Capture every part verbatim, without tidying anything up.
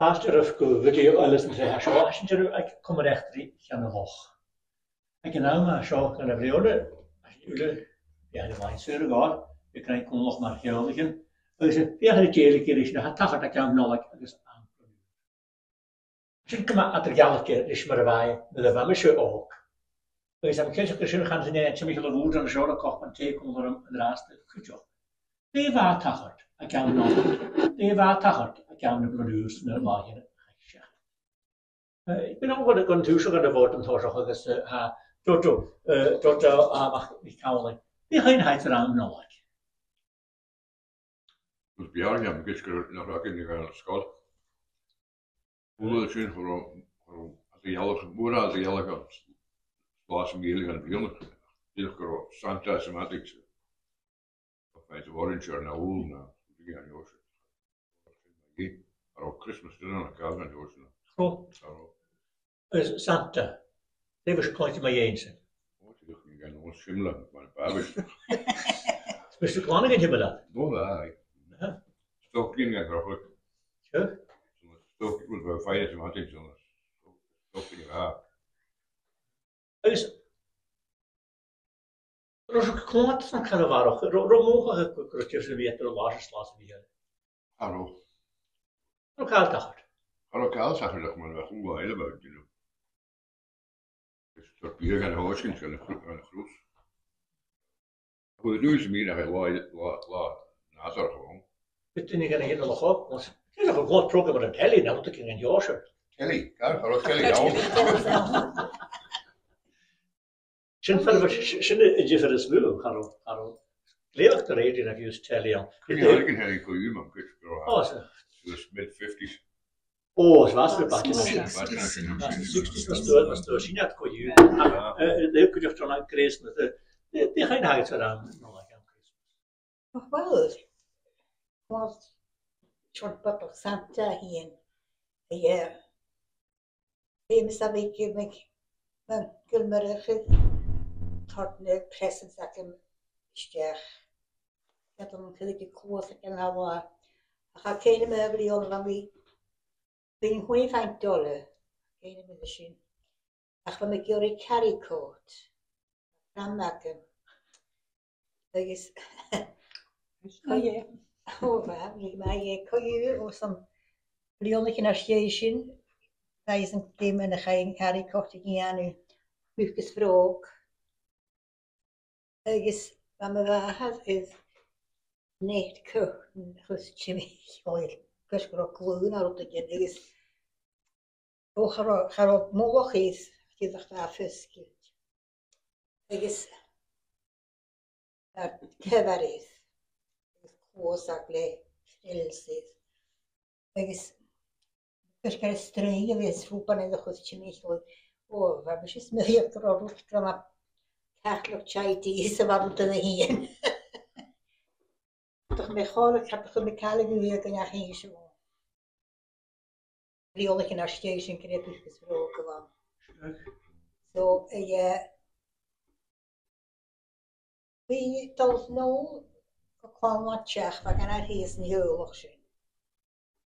Fàilte oirbh gu video eile san t-sreath seo, tha sinn ag obair aig Comann Eachdraidh Cheann a' Loch. Aig an àm a tha seo dhen a' bhliadhna, tha sinn uile, bidh e air a bhith saor a ghabhail, bidh cruinneachadh mar cheòlaichean, agus bidh e air a dhèiligeadh ris na tha tachairt aig àm Nollaig agus àm Bliadhn' Ùir. Sin gu math eadar-dhealaichte ris mar a bha e nuair a bha mise òg. Agus tha mi cinnteach gur sin a chanas an fheadhainn timcheall a' bhùird an seo le cupan tì còmhla rium an-dràsta cuideachd. Dè bha tachairt aig àm Nollaig? Dè bha tachairt aig àm na Bliadhn' Ùir sna làithean a chaidh seachad? Eh, bidh an uair gun tòisich an a' bhòrd an toiseach agus, eh, tha Jojo, eh, Jojo, eh, Mac, MacAmhlaigh. Dè chaidh a dhèanamh air àm Nollaig? Agus b' fheàrr leam gus gun robh, nach robh againn ri dhol dhan sgoil. Uair sin cha robh, cha robh eadar-dhealachadh, mòran eadar-dhealachadh ann, slas an Ghàidhlig an-diugh. Dìreach gun robh Santa sa mhadainn-sa. Ach bha e a' faighinn orange air na ùl na, dìreach an uair sin. Cha robh Christmas dinner na càil an uair sin. Cha robh. Cha robh. Agus Santa, dè bhios tu a' cluinntinn mu dheidhinn-sa? Ò, dìreach, nì gin ò Simla, mar a b' àbhaist. Bhios tu a' glanadh an t-Simla? Ò, aye. Aha. Stocainnean a' crochadh. Sure. Stocainnean, bha fire sa mhadainn, so stocainnean a. Agus an robh sibh a' cluinntinn càil a bharrachd, an robh, an robh mothachadh gu, gu, gu robh sibh a' faighinn latha slas a bhith ann? Cha robh. An robh càil tachairt? Cha robh càil tachairt ach mar a bha a h-uile latha eile, bha, you know. Is tuirt biadh dhan a' thòisich, dhan a' chr-, dhan a' chrùs. Chuala duine sam bith nach e latha, latha, latha nàdarrach a bh' ann. Bha duine dhan a' Ghàidhlig a' cluinntinn. Dìreach a' cluinntinn prògram air an telly, no rudeigin dhen t-seòrsa. Telly, gar, cha robh telly ann. Sin far a bheil, s-, s-, sin an diofar as motha, cha robh, cha robh. Glè bheag de rèidio no bhiodh telly ann. Cuimhne air an telly co-dhiù, man, cuid gu robh. Ò, 's e. It was mid fifties. Ò, 's e, bha sin back in the sixties. Sixties. Bha sin sixties, mas do, mas do, sin iad co-dhiù. Ah. Eh, eh, dè cuideachd tron Christmas, eh, dè, dè chaidh a dhèanamh air àm Nollaig, àm Christmas? Och, uill, uill, tron bodach Santa fhèin, yeah. Bha mise a' bhith gu, gu, gu, gu mar a chuir, toirt na presents agam a-steach. Ged a bha an cuideigin cluas aig an àm. Ach tha cuimhne agam air bliadhna a bha mi, bha mi a' faighinn dola. Cuimhne agam air sin. Ach bha mi ag iarraidh carry cot. Pram agam. Agus Ò, yeah. Ò, bha, bha, bha, yeah, co-dhiù, ò, son bliadhnaichean às dèidh sin, bha e san dòigh mar a chaidh an carry cot a dhèanamh, buidheachas bhròg. Agus bha mo mhàthair air net curtain a chur timcheall, gus gun robh glùin no rudeigin, agus, ò, cha robh, cha robh mullach air, dìreach bha e fosgailte. Agus, eh, ceathrar air, agus cluasag le frills air. Agus, gus gun a' strì a bha air, 's rud beag a chuir timcheall. Ò, bha mise a' smaoineachadh gun robh rud gu math Catholic chai tea sa bhaile a bha mi fhìn. Ach mi chòir, cha do chuir mi càil a dh'aithghearr gun ach innse dhomh. Bliadhnaichean às dèidh sin, gun robh buidheachas bhròg a bh' ann. So, eh, bha mi a' dol a-null gu clann an teagh, bha gun a h-uile teaghlach sin.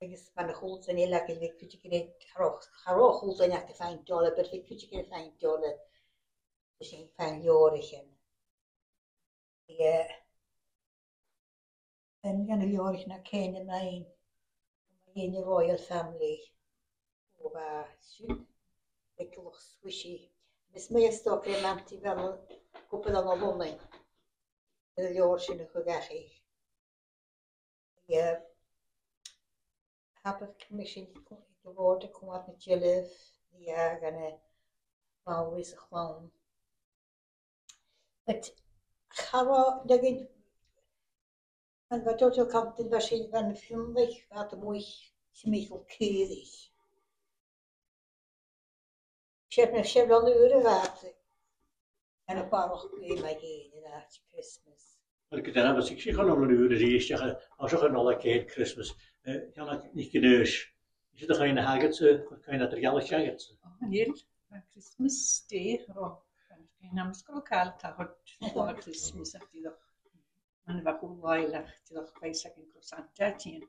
Agus bha na h-uile duine eile aca, bha cuideigin, cha robh, cha robh a h-uile duine aca a' faighinn dola, but bha cuideigin a' faighinn dola, bha sinn a' faighinn leabhraichean. Yeah. Aon de na leabhraichean a tha cuimhne agam, mu dheidhinn a' Royal Family. Ò, bha sin, bha e gu math swishy. Is mi a' smaoineachadh gur e m' antaidh Bheurla, gu bheil ann an Lunnainn, an leabhar sin a chur dhachaigh. Yeah. Tha mi a' smaoineachadh gu bheil e a' cur gu math na dealbh, yeah, dhan a' bhanrigh 's a' chlann. But cha robh, nuair a bha, an bha Jojo Compton, bha sin, bha na Fionnlaigh, bha iad a-muigh timcheall caoraich. 'S e, 's e Bliadhn' Ùr a bha iad, an a' bharrachd gu math fhèin an àite Christmas. Well, gu dearbh, bha sinn, sinn a' dol a Bliadhn' Ùr a-rithist, ach, eh, an toiseach air Nollaig, Ceann Christmas, eh, Seonag NicAonghais. Is iad a' chuimhne agadsa, a' chuimhne eadar-dhealaichte agadsa? Ò, chan eil, bha Christmas Day, ro, chan eil cuimhne agam 's gu robh càil tachairt air Christmas ach dìreach, mar a bha a h-uile latha eile, dìreach bha fhios againn gun robh Santa a' tighinn.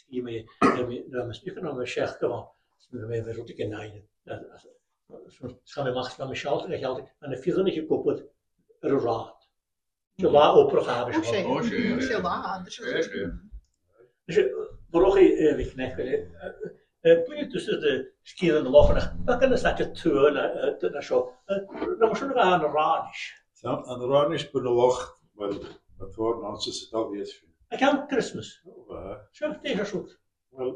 sgìre mi, eh, mi, na, mas mi chan am seach go bhon, 's mi, mi, mi rud aig an aon. Eh, eh, so, 's chaidh mi a-mach, 's chaidh mi a shealltainn, a shealltainn, ann am fireannaich ag obair air an rathad. Seo là obrach àbhaisteach. Ò, 's e. Ò, 's e. Seo là, seo. 'S e, 's e. Is, eh, mar a chaidh, eh, bhith cneac, eh, eh, eh, buinidh tusa de sgìrean na Lochlannach, bha gan a sàit a tuath na, eh, na seo. Eh, na mar sin a bha ann an Rànais. Ann an Rànais, bun a' loch, well, bha tòrr nonsense a' dol a dh'fhios sin. Aig àm Christmas. Ò, bha. Seo, dè tha siud? Well,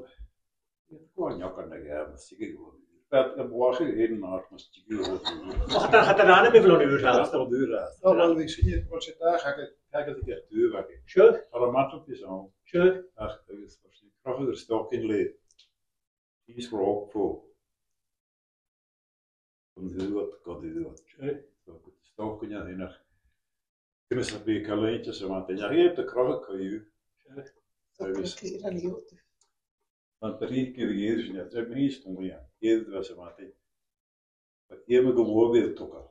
Gabh an neach air na gabh, mas tig e gu bhith. Bha am blàthachadh fhèin an àird mas tig e gu bhith. Ach, tha, tha, tha an anam air a bhith an ùr fhathast. An ùr fhathast. Ò, well, bha sinne, bha sinn dà chagad, cagad aig an taobh againn. Sure. Tha am mantelpiece ann. Sure. Ach, agus bha sinn a' crochadh ar stocainnean le pìos ròp fo gun taobh, gun taobh. Sure. So, gun stocainnean a thighinn. Cuimhne 's a bhith a' cailleadh sa mhadainn, ach iad a' crochadh co-dhiù. Sure. Agus an taobh a dh'fhalbh sinn, a' dèanamh mìos gu math, iad a bha sa mhadainn. Bha iad gu math air togail.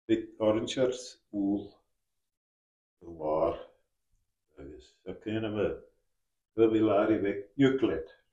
Bha orainsear, ubhal, gu làr, agus a' cuimhneachadh, bha mi làraidh bheag Euclid.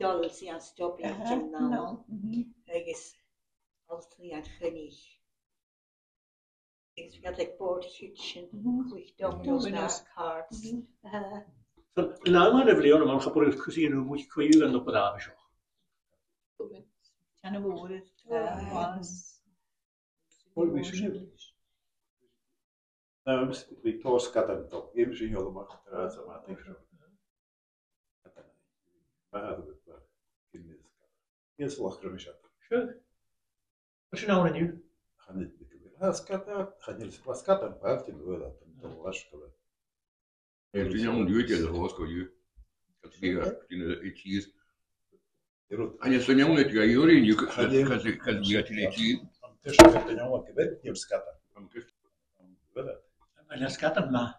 dol 's iad stop an-diugh, no. Agus dh'fhalbh iad a' choinneachadh. Agus bha iad aig bòrd a' chidsin, cluich dominoes, cards. So, an àm a bha Liam ann, cha b' urrainn dha cus a dhèanamh a-muigh co-dhiù an obair àbhaisteach. Tha e na mhòr, eh, Ò, bha sin. Àm 's bha tòrr sgadan, tha mi a' smaoineachadh, tha mi a' smaoineachadh. Ah, a bheil, a bheil, gin is gad. Is lach rim is at. Sure. Bheil sin ann an-diugh? Chan eil, bheil, tha sgada, chan eil sgada am bailte nuair a tha an dol as go bheith. Is sin ann an-diugh, de dh'fhosgail an-diugh. Cad bhi, cad bhi a' tìr. Chan eil sin ann an-diugh, a Dhòmhnaill, an-diugh, chan eil, chan eil, chan eil sin ann an-diugh. An t-uisge, chan eil, chan eil sgada. An t-uisge. An bheil sgada math?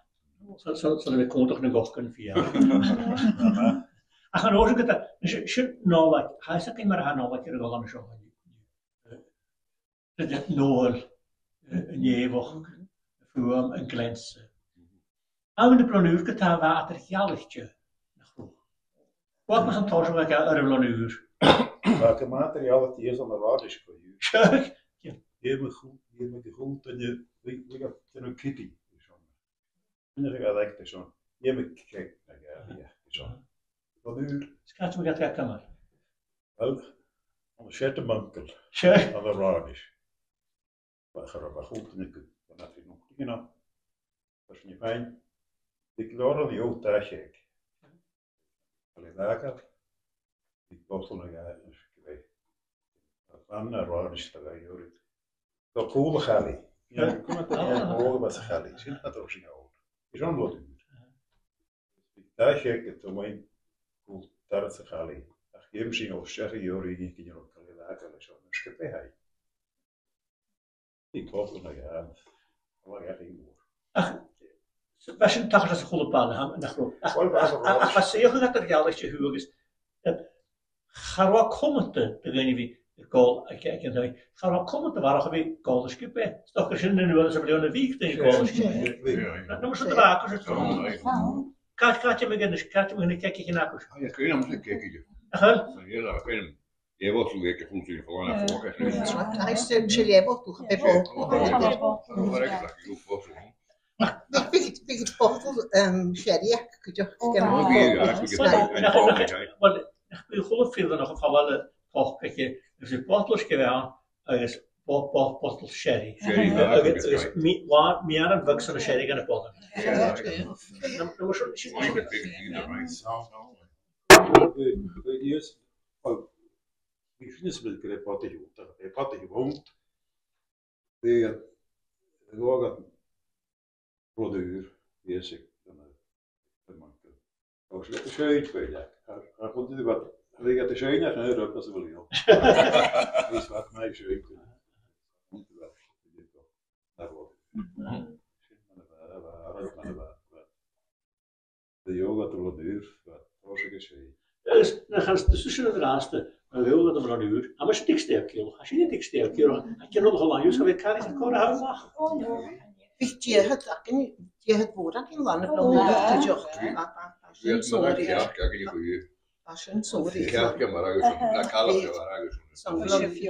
So, so, so, le còmhdach na gcocan fìor. Ach an uair sin, sin, sin Nollaig, tha fhios agam mar a tha Nollaig air a dhol an seo. Rud a tha Nollaig, eh, an èigheach, fuaim, an gleansa. Am Bliadhn' Ùr, ge-tà, bha e eadar-dhealaichte, nach robh? Bha mise an toiseach aig a' Bhliadhn' Ùr. Bha e gu math eadar-dhealaichte, is ann an Ràinis co-dhiù. Seadh. Dh'fheumadh, dh'fheumadh a h-uile duine, bha, bha iad a' dèanamh cigi, is ann. Duine a bha aig, is ann. Dh'fheumadh cèic na gabhail, is ann. Bliadhn' Ùr. Is càit a bha iad ga cumail? Well, ann an seada m' uncail. Seadh. Ann an Ràinis. Bha, cha robh, bha a h-uile duine gu, bha na trì nochdaichean ann. Bha sinn a' faighinn, bha gu leòr ann an dà cheud. Bha le làgar, bha botal na gàire, is gu bheil. Bha na Ràinis a' gabhail orra. Bha cùl a' chalaidh. Bha cùl a' chalaidh. Sin na tha sinn a' gabhail. Is ann Bliadhn' Ùr. Bha dà cheud a' toirt cùl dara sa chalaidh. Ach dh'fheumadh sinn a dhol a-steach a dh'ionnsaigh, gun robh calaidh làgar leis an uisge-beatha. Bha botal na gàire. Bha e gu math mòr. Ach, s-, bha sin a' tachairt às a h-uile baile, tha, nach robh? Ach, well, bha, ach, ach, ach, bha e eadar-dhealaichte a-nis, eh, cha robh e cumanta do dhaoine a bhith a' gabhail aig, aig an taigh. Cha robh e cumanta a bharrachd a bhith a' gabhail uisge-beatha. 'S dòcha gur e sin an uair a bha bliadhna a bhith a' gabhail uisge-beatha. Sure, sure. Na, na, mar sin, yeah, a bharrachd, sure. Càit, càit a bhiodh na, càit a bhiodh na cèicichean agaibh? Ah, yes, chan eil cèicichean. Ach, well. Chan eil, ach, chan eil. Leabaidh, bha e gu h-uile duine a' falbh na phòca. Agus sin leabaidh, bha e bò. Bha e gu h-uile duine a' falbh. Bha, bha, bha botal, um, sherry aca cuideachd. Ò, bha. Well, nach biodh a h-uile fhir a' falbh le poca aige, agus botal uisge-beatha ann, agus bo-, bo-, botal sherry. Sherry, agus, agus mi-, mì-, mìorbhail bheag son a sherry gun a' bhotal. Yeah. Na, na, mar sin, sin, sin. Bha, bha, bha, Bha sinne a' smaoineachadh gur e pota a bh' ann, ach b' e pota a bh' ann. Bha, bha e a' gabhail Bliadhn' Ùr, bha e sin, an, an, an, agus le, le seinn, bha e, a, a, chun dè bha, bha e a' seinn, ach an uair sin, bha e a' seinn. Sin mar a bha, bha, bha, bha. Bha e a' gabhail Bliadhn' Ùr, bha, tòiseachadh a' seinn. Agus na chas, 's e sin an-dràsta, a' gabhail Bliadhn' Ùr, a-nis a' tighinn a-steach a Cheòrach, a' tighinn a-steach a Cheòrach, a' tighinn a-null a' chòmhlan, agus a bha càil air a' chòmhlan a-mach. Bha dìreach, ach an, dìreach bhòr, ach an làn a' Bhliadhn' Ùr, dìreach. Bha, bha, bha sin sònraichte. Bha sin sònraichte. Bha sin sònraichte. Bha sin sònraichte.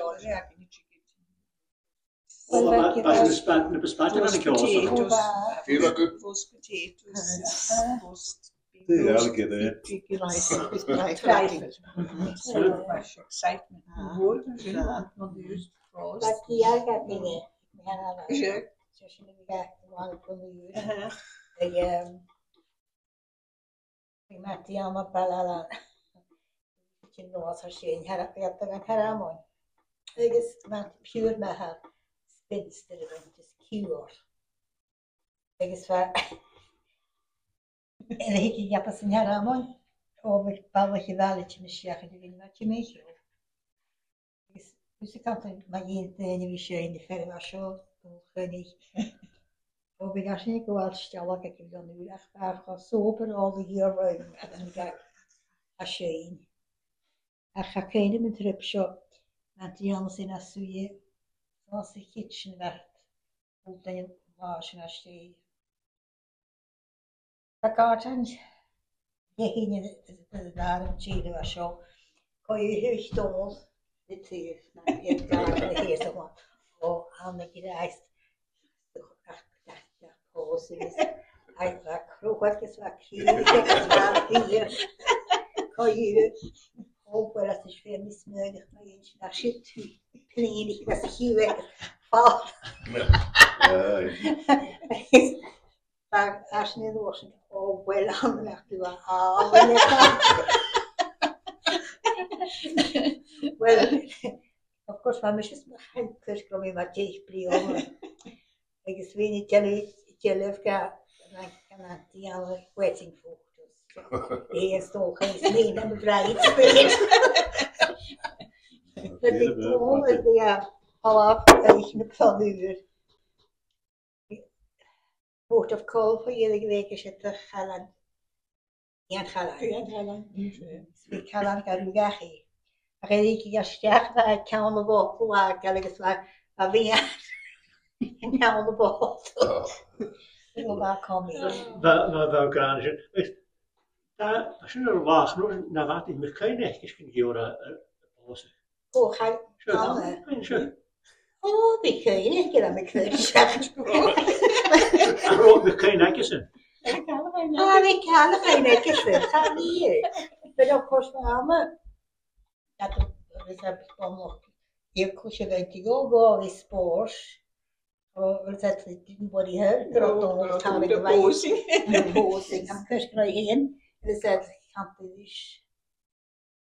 Well, bha, bha na spa-, na spàidean ann an ceòl. Roast potatoes. Roast potatoes. Roast beans. Big, big rice, big rice. Excitement. Roast. Bha cèic againne. Sure. Ag, um, Bha Màiri Anna Ballard, sin nòs a' seinn, Tara, bha i a' dol dhan Tara Mòin. Agus bha piuthar m' athar, spinster a bh' ann, just ciùil. Agus bha, air a thigeadh iad às an Tara Mòin, o, bha balach a bhalaich a' tighinn a-steach a bhith a' gabhail Màiri Mìcheil. Agus, agus a' cantainn mu dheidhinn daoine a bha a' seinn, na fear a bha seo, Dòmhnall Choinnich. O, bha e gu math stealladh aig a' Bhliadhn' Ùr, ach bha e cho sober all the year round, agus bha e a' seinn. Ach tha cuimhn' agam an trip seo, an t-seann sin a' suidhe, anns a' chidsin, bha e, bha e a' dol dhan a' bhàr sin a-staigh. Tha càirdean, dh'fheuchainn an, an, an, an dàrna tìde a bha seo, co-dhiù, thuit Dòmhnall na taobh, na, an dàrna taobh a-mach, o, ann an gnothach, ach, ach, ach, pòs, agus, ach, ach, cruthachail agus bha cìr, agus bha cìr, co-dhiù, o, uill, às dèidh sin, bha mi a' smaoineachadh mu dheidhinn sin, ach siud tu, plèanaiche às a' chidhe, fàilte. Aye. Agus, Bha, às an uair sin, o, uill, an-dràsta, bha, a, uill, a. Well, of course, bha mise 's mo chuid cloistear gu robh mi mu dheich bliadhna. Agus bha mi a' dèanamh, a' dèanamh ga, ga, ga dèanamh wedding photos. Yes, so, 'cause mi nam bridesmaid. But the, oh, the, uh, half, uh, you know, photo of call for you, the Greek is at the Chalan. Ian Chalan. Ian Chalan. Bha Calan gar rugachaidh. Ach air a' chidhe a-steach bha ceann a' bhotal a' gabhail agus bha, bha bhith ceann a' bhotal. Bha, bha, bha, bha gràin sin. Agus tha, tha sin air làmh, no, na bha, tha mi a' cuimhneachadh gun gheibhear a, a, a bhòsa. Ò, chaidh. Sure. Anna. Sure. Ò, bha cuimhne agam air a' chuid seach. Ò, bha cuimhne aigesan. Ò, bha cuimhne aigesan. Cha bhi. But of course, my mama, that was a bit more, you could have went to go, go with sports. Ò, was that the didn't body her? No, no, the posing. The posing. I'm first going in. It says, can't do this.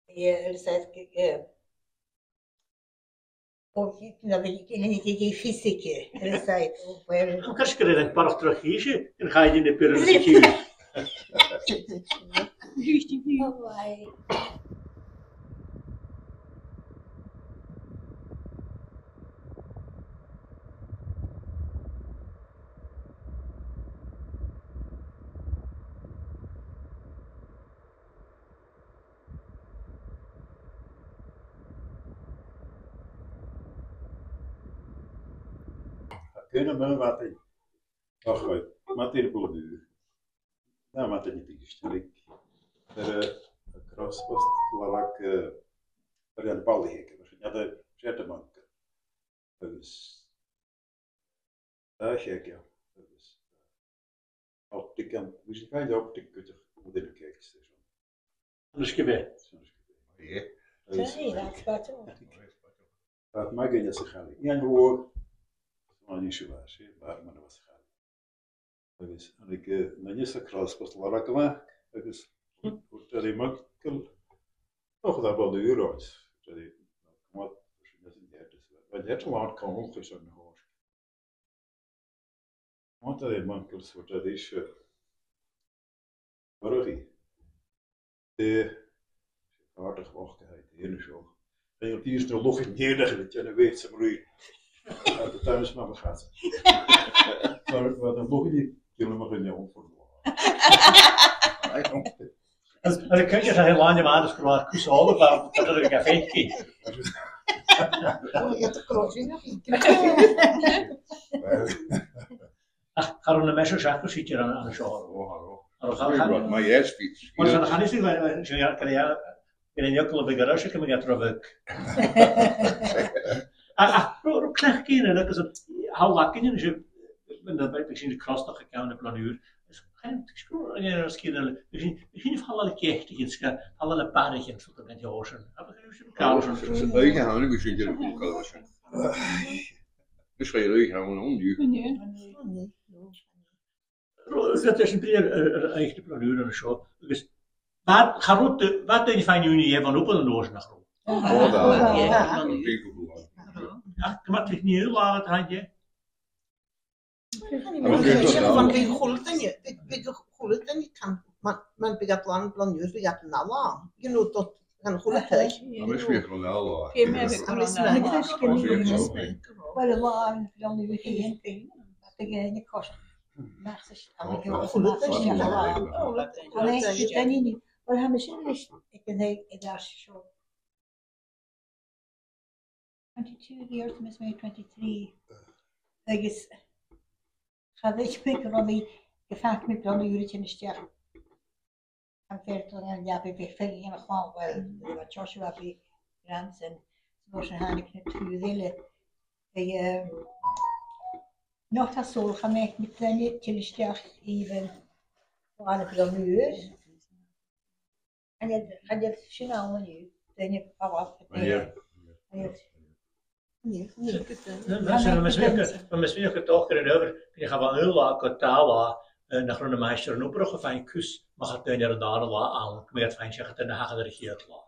Yeah, it says, yeah. Ò, na bha, na bha fiosaiche, a' said, ò, well. An cur sgrios an barrachd tro chìse, an chaidh na bioran sa chìse. Ò, bha. Cuimhne agam madainn. Ach, eh, madainn a' Bhliadhn' Ùir. Na, madainn a' Bhliadhn' Ùir. Air, eh, a' Chrosbost, lorg, eh, air an bhalla aige, mar sin, iad a' seasamh ann. Agus, eh, 's e aige, agus, eh, optic ann, bha sinn a' faighinn optic cuideachd, an duine caic sa sin. An Uisge Bheag. An Uisge Bheag. Yeah. Agus, yeah, that's what I thought. Bha mac againn anns a' Challainn. Ian Mhòr, an Uisge Bheag, 's e, bha, mar a bha sa Challainn. Agus thàinig, eh, an duine sa Chrosbost, lorg e a' mhac, agus thuirt e ri m' uncail, "Ach, tha Bliadhn' Ùir ann." Thuirt e ri, "Come on, sin as an dèidh, bha an dèidh làn còmhla chun sin na h-òige." Thuirt e ri m' uncail, thuirt e ris, eh, "Murchaidh, dè, 's e càrdach bhochd a th' ann an seo. Chan eil fhios na luchd an t-èineach a bhith a' dèanamh bhèist sa mhruidhinn." A, tha mise mar a chas. Mar, mar a luchd an t-èineach a bhith a' dèanamh bhèist sa mhruidhinn. Agus, agus cuideachd, tha e làn de mhath is gu robh cus òla, bha, bha e a' faicinn. Ach cha robh na measures aca siud air an, an seo. Ò, cha robh. Cha robh, cha robh. Well, chan eil fhios, eh, eh, sin, eh, gun e, gun e an eagal a bh' air a' bhriseadh, gum biodh e tro bheag. Ach, ach, robh, robh cleachdadh ann agus an, tha e laghainn an seo, bha, bha sinn a' crosnachadh ann am Bliadhn' Ùir. Is chan eil, is gu, eh, air sgìre eile, bha sinn, bha sinn a' falbh le geataichean, is a' falbh le barraichean, so, gan teòisean. A bha sinn a' gabhail sin. Is e, is e, is e, is e, Is e, is e, is e, Ro-, is e, is e, sin brìgh air, air, air oidhche na Bliadhn' Ùir an seo, agus bha, cha robh, bha daoine a' faighinn ùine dheth bhon obair an uair sin, nach robh? Ò, bha, bha, bha. Ach gu math tric nì latha a tha e. Bha a h-uile duine, bha, bha a h-uile duine, bha, bha a h-uile duine, can, man, man bhiodh iad làn Bliadhn' Ùir, bhiodh iad an ath latha, you know, dot, gan a h-uile taigh. Tha mise a' faicinn an ath latha. Tha mise a' faicinn an ath latha. Well, a latha an Bliadhn' Ùir fhèin, bha daoine a' coiseachd a-mach 's a-steach, a-mach 's a-steach. An e sin daoine, well, tha mise a-nis aig an taigh, aig an taigh seo. Twenty-two years, Miss May, twenty-three. Agus cha bhiodh mi gu robh mi, gu faic mi Bliadhn' Ùir a' tighinn a-steach. Am fear do na leabaidh bhith feadhainn a' chlann, well, bha Joshua, bha grandson, so sin thàinig na trì eile. Bha, eh, not at all, cha b' fhaic mi duine a' tighinn a-steach even bhon a' Bhliadhn' Ùir. Chan eil, chan eil sin ann an-diugh, duine a bha. Chan eil. Chan eil. Sin, sin, mas math, mas math gun do chòrd e riut, bha e, cha b' ann aon latha gu dà latha, eh, nach robh na maighstirean-obrach a' faighinn cus, ma chaidh daoine air an dàrna latha ann, gum biodh iad a' faighinn seachad air na thachair air a' chiad latha.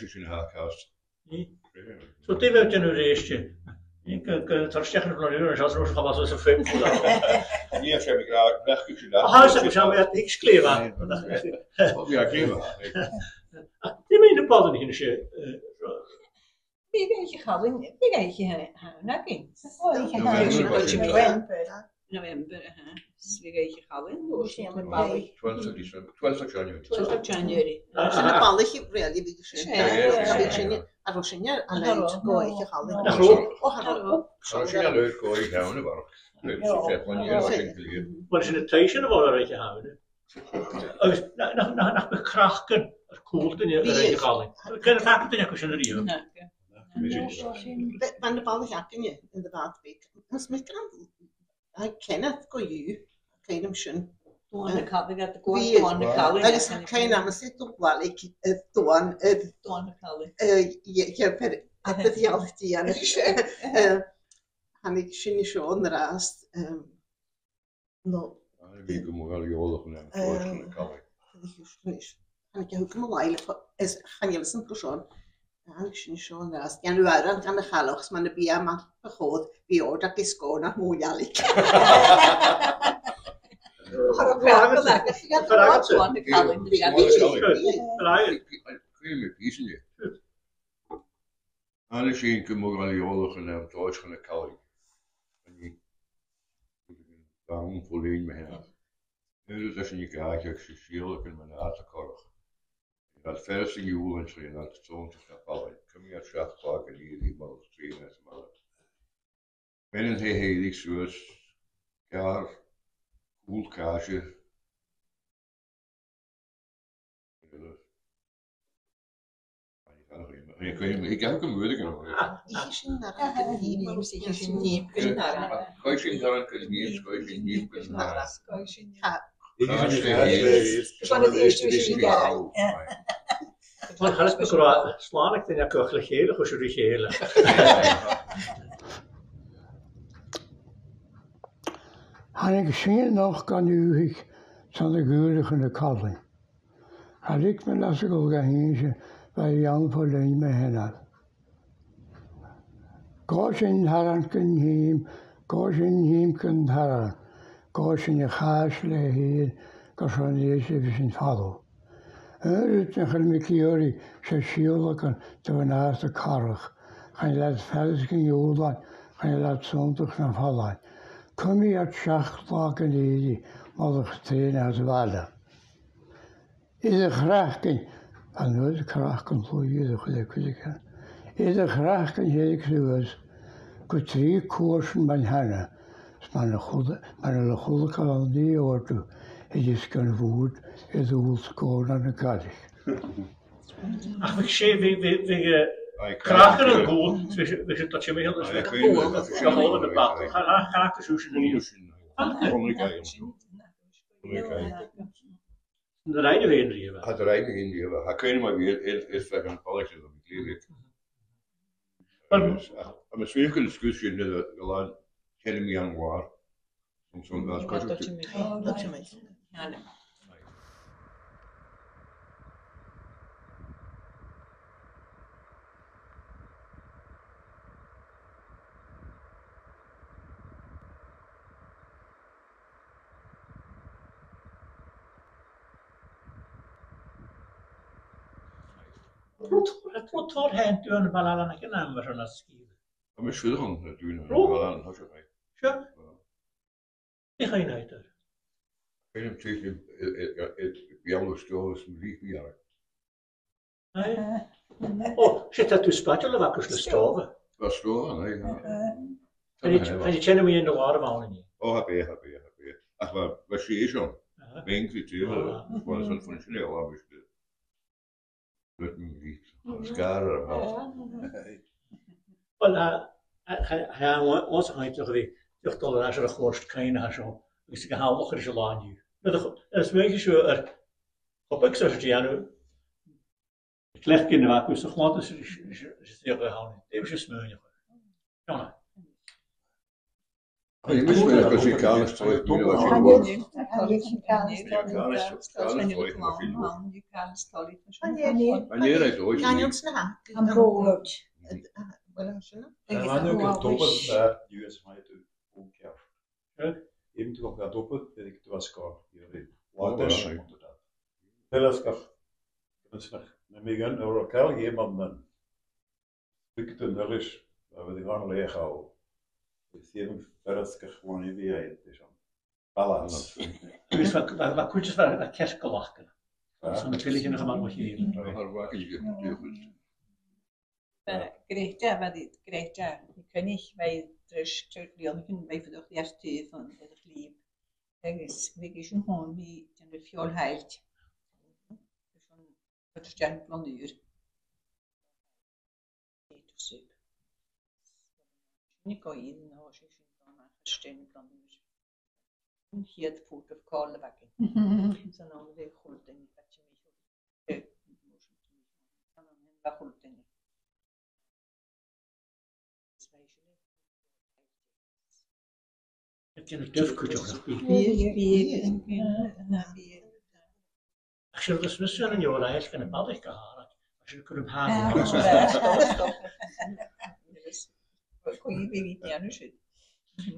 Irish sin a tha cast. Nì. So, dè bha thu a' dèanamh a-rèist? Nì, gu, gu, tar a-steach air an bhliadhna, an seans gun robh fhios agad fhèin. Nì, 's e mi ag ràdh, bheachd sin. Aha, 's e, 's e, mi a' sgrìobhadh. Aye. Well, yeah, I gave up. Dè mu na balaich a th' ann an seo, eh, Bhiodh oidhche Challainn, bhiodh oidhche Shamhna againn. Oidhche Shamhna, November, November, aha. 'S bhiodh oidhche Challainn, bhiodh sinn a' dol a bhalaich. Twelfth of December, twelfth of January. Twelfth of January. Sin na balaich really a bhiodh sinn. Yeah, yeah, yeah. Bhiodh sinn, a bhiodh sinn a' leantainn gu oidhche Challainn. Nach robh? O, cha robh. Cha robh sinn a' leantainn gu oidhche Shamhna, a bharrachd. Well, sin an taigh sin a bh' ann air oidhche Shamhna. Agus na, na, na, nach biodh craiceann air cùl duine air oidhche Challainn. Chan eil fhios agad duine aca sin a-riamh. Na. Bha, bha na balaich againne anns a' Bhàgh Beag. Agus mi ag ràdh, tha cuimhne agam gu, cuimhne agam sin. Duan na Callainn, bha iad a' gabhail Duan na Callainn. Agus tha cuimhne agam, 's e Dùn Bhalaich, eh, Duan, eh, Duan na Callainn. Eh, yeah, yeah, but at the reality, yeah. Eh, thàinig sinn an seo an-dràsta, em, No. Thàinig mi gu mo ghairm-eòlach an àm, eh, Cois na Callainn. Thàinig e thugam a-mhàin, is chan eil fhios agam gu seo. Thàinig sinn an seo an-dràsta, dhan bhàr, dhan a' chailleach, 's mar a bha e math a chòir, bha òrd aige sgòrn air mo dhèilig. Chuir e craiceann aige, chuir e craiceann aige. Bha, bha, bha. Chuir e pìos an-dè. Thàinig sinn gu mo ghairm-eòlach an àm, Cois na Callainn. An e, gan fo linn me hena. Nuair a tha sinn ag àiteigin, 's e sìol againn mun àite corrach. An fhear sin a' dol an trèana, an tòin sa bhaile. Cumaidh e seachd blag an iarraidh, mar as trian as mala. Bhean an taighe a' dol suas, gearr, cùl càise. Cois na Callainn. Slàinte mhath gu robh, slàinte mhath gu robh a' chlann a' tighinn a chèile, a' cur sìos ri chèile. Thàinig sìon a-nochd gun dùthaich 's ann a' ghaoth chun na colainn. Cha leig mi leas a dhol ga h-innse, bha e ann fo linn mo sheanair. Dh'fhàs sinn an t-aran gun tìm, dh'fhàs sinn an tìm gun t-aran, dh'fhàs sinn a' chàis leatha fhèin, gur e seo an dèidh a bhith sinn falbh. Aon rud nach eil mi ag iarraidh, 's e siubhal a chur do mhnaighear a' chorrach. Chan eil iad furasta gun iùlain, chan eil iad sunndach nam fallain. Cumaidh iad seachd latha gun èirigh, molach trèana às a' bhaile. Air a' chraiceann, an uair a' chraiceann, fhuair iad a chuid, a chuid aca. Air a' chraiceann their a' chruas, gu trì cuairtean mun teine, 's mar a chuala, mar a chuala gal an dì ordu, a dh'fhios gun bhùrd, a dhùil sgòr ann an Gàidhlig. Ach bhiodh sé, bhiodh, bhiodh, bhiodh, eh, Aye, craiceann an cùl, bhiodh sé, bhiodh sé, dá timcheall, Aye, bhiodh cuimhne, bhiodh sé, bhiodh sé, bhiodh sé, bhiodh sé, bhiodh sé, An do rinn thu fhèin riamh e? Cha do rinn mi fhèin riamh e. Cha do rinn mi fhèin riamh e. Tha cuimhne agam air, air, air feadh am balaich a bha mi glè bheag. Well, agus, ach, tha mi a' smaoineachadh gun sguir sin nuair a, gu làn teine meadhan-làir. Son, son, that's quite a... Rud, rud, rud tòrr fhèin dùn a' bhaile ann an Ceann Amhair an sgìre. Tha mise fhèin a' dùn a' bhaile ann an toiseach. Sure. Dè chaidh an oidhche? Feumaidh mi teicheadh, eh, eh, eh, eh, beul a stòr is mo bhrìgh mi air. Aye. Ò, 's e, tha thu spaideil a bh' agad le stòbha. Bha stòbha, aye, aye. Chan e, chan e teine meadhan-làir a bh' ann an e? Ò, tha e, tha e, tha e. Ach bha, bha sèithean. Aha. Bheinn gu tìr, bha san fon sin e, bha mise. Bha mi ri sgàr air a' bhàt. Well, a, a, a, a, ò, ò, 's a chaidh a bhith, dìreach dol air ais air a' chuairt chuimhne a tha seo, agus ag a h-uile càil air ais an là an-diugh. Nuair a ch-, nuair a smaoinicheas tu air, cho beag 's a tha sibh a' dèanamh, cleachd gun a bha agus a chluinneas is, is, is, is, is, dè bhios tu a' smaoineachadh? Seòna. Tha mi a' smaoineachadh gur e Carl Stoic, mi a bha sin. Carl Stoic, Carl Stoic, mar sin. An e, an e, right, oidhche. An bòrd. Well, sin. An e gur tobar na U S mai tu ón ceart. Eh? Im tu gon tobar, er ik tu as kar. Ò, right. Fel as gach, na mi gan, or kal ye man man. Big den Irish, we were the one lay how. Is even ferris gach one of the eight, this one. Balance. Is that, that, that could just, that, that ceist go lachan. Ah. So na pilgin a chaman mo chéile. Ar bhacail go dúchas. Ba, Greta, bha i, Greta, i coinich, bha i dris, tric bliadhna, bha i fuireach air taobh an, air a' chlìb. Agus bha i sin hòn, bha i den a' feòil thailt. Agus an, bha i den blanadh ùr. Potato soup. Sin i go iad, no, sin sin go maith, sin blanadh ùr. An chiad port of call a bh' againn. San àm a bha a h-uile duine, bha timcheall, eh, bha a h-uile duine. Is bha sin e. Bha sin a' dubh cuideachd. Bha, bha, bha, bha. Ach sin, is mise an eòlaiche air na balaich gu h-àraid. Sin a' cur am pàr. Ah, stop, stop, stop. Yes. Well, could you be with me, Anna, should?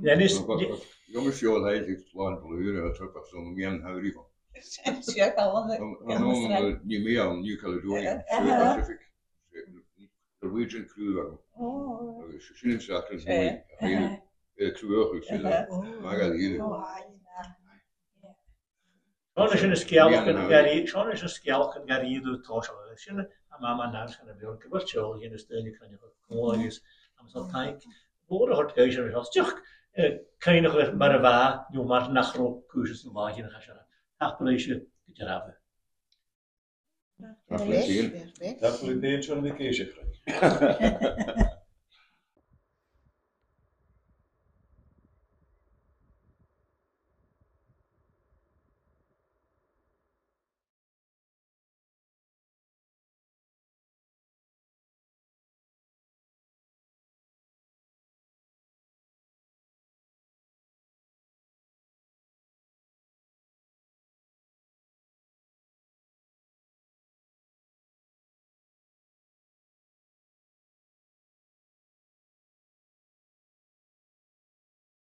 Dennis, Well, but, but, you almost feel like it's land blue, you know, it's up some man, how do you go? Sure, how long it An, an, an, ní mé ann, New Caledonia, South Pacific. Norwegian crew agam. Oh. Agus sin an seachtain sin, eh, eh, cruach agus sin, eh, magadh a dhíreach. Oh, aye, aye. Seòna, sin na sgeulachdan a bha ri, seòna, sin na sgeulachdan a bha ri do tòiseachadh. Sin a, a, Mama an Irish gan a bheul, gu bheil teaghlaichean is daoine a' cruinneachadh còmhla agus am seo taing mhòr a thoirt dhuibhse an seo. Dìreach, eh, cuimhneachadh air mar a bha, no mar nach robh cùisean san latha a chaidh seo. Tapadh leibhse gu dearbh. Tapadh leibh. Tapadh leibh, John Mhic Èiseachd.